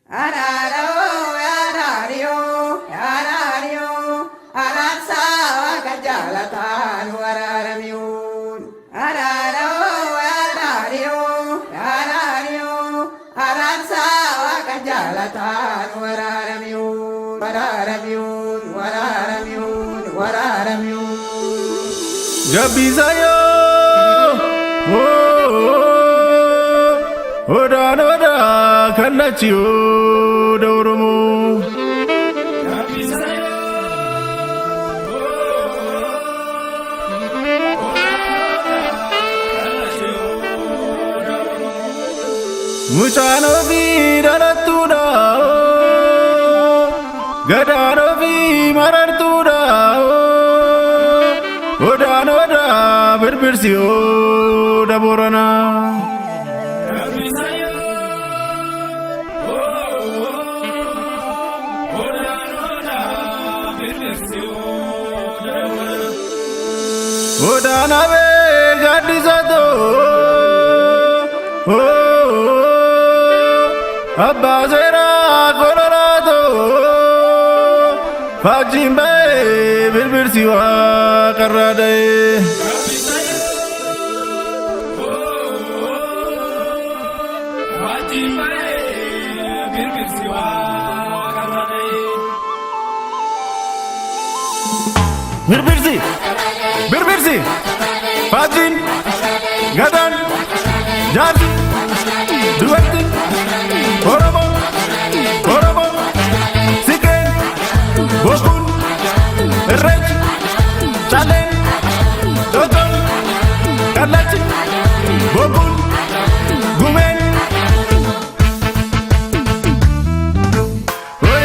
Araaroo araariyoo araariyoo araarsaa waaqa jaalataa nu araaramiyuun. Araaroo araariyoo araariyoo araarsaa waaqa jaalataa nu araaramiyuun. Araaramiyuun araaramiyuun araaramiyuun. Gabbisayoo odaan odaa kallachi oda Oromoo. Mucaan ofii dhalattuudha gadaan ofii marartuudha odaan odaa birbirsi oda Booranaa. Odaan abee gaaddisa too abbaa seeraa koloraatoo faajjiin ba'ee birbirsi waaqarraa da'ee. Birbirsi birbirsi faajjiin gadaan jaarsi dubartiin Oromoo Oromoo siqeen bokkuun irreechi calleen cocoon kallachi bokkuun gumeen.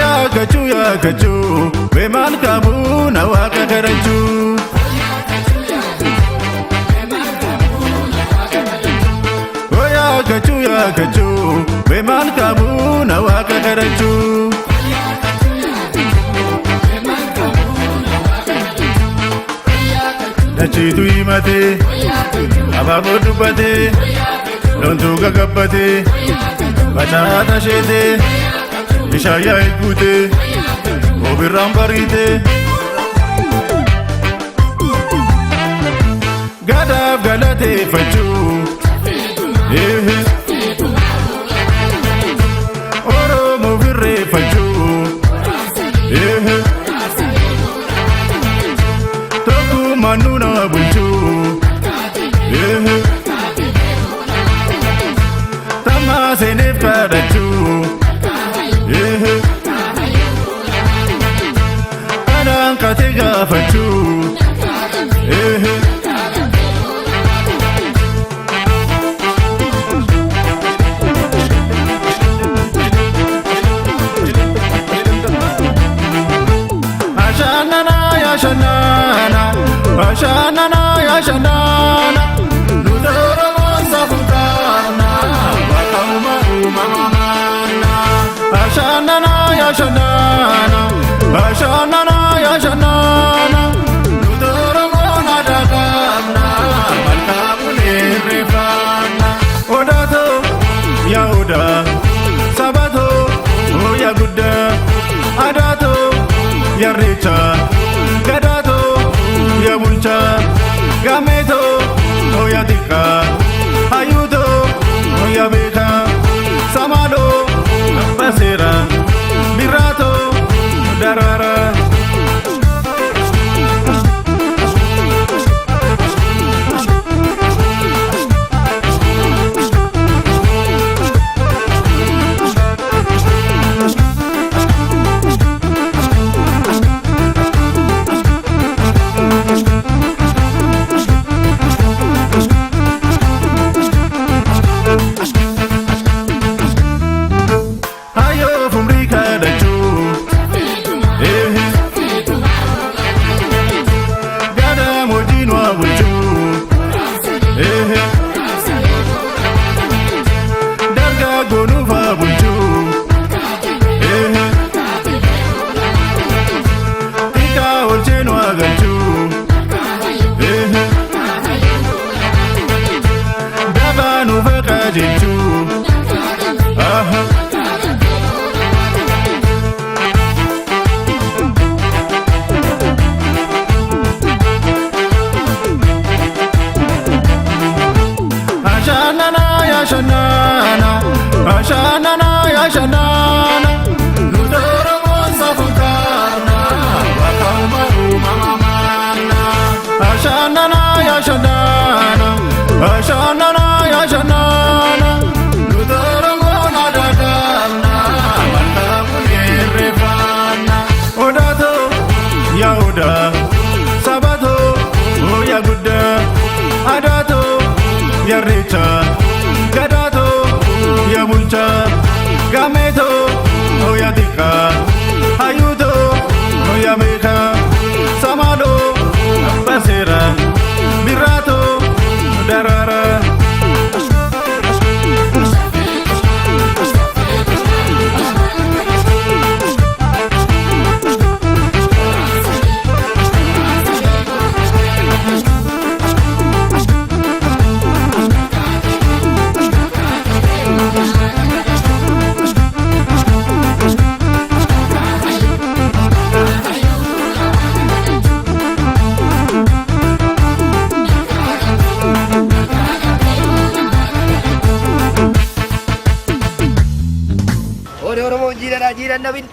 Yaa kachuu yaa kachuu mee maal qabu na waaqa kadhachuu. Yaa kachuu yaa kachuu mee maal qabu na waaqa kadhachuu. Dachiitu himatee abaaboo dubbatee loontuu gagabbatee facaata sheetee bishaan yaa'ee guutee obirraan bariitee. Gadaaf galateeffachuu Oromoo firreeffachuu tokkummaan nuna bulchuu tammaa seeneef kadhachuu anaan kate gaafachuu. Ashanana ya shanana, ashanana ya shanana, nuti Oromoon safuu qabna, waaquma uumamana. Ashanana ya shanana, ashanana ya shanana, nuti Oromoon aadaa qabna, malkaa bulee irreeffanna. Odaatoo yaa odaa, sabatoo yaa guddaa, adaatoo yarreecha, gadaatoo yaa bulchaa, gameetoo yaa xiqqaa, hayyuutoo yaa beekaa, samaaloo abbaa seeraa, birraatoo daraaraa. yaashanana nuti Oromoon safuu qabna waaqa uumamaa ashanana yaashanana ashanana yaashanana nuti Oromoon aadaa qabna malkaa irreeffanna odaatoo yaa odaa sabatoo yaa guddaa adaatoo yaa irreechaa gadaatoo yaa bulchaa gameetoo yaa xiqqaa hayyuutoo yaa beekaa samaadoo abbaa seeraa birraatoo daraaraa. Oromoon jiidhadha jiidhan nabin.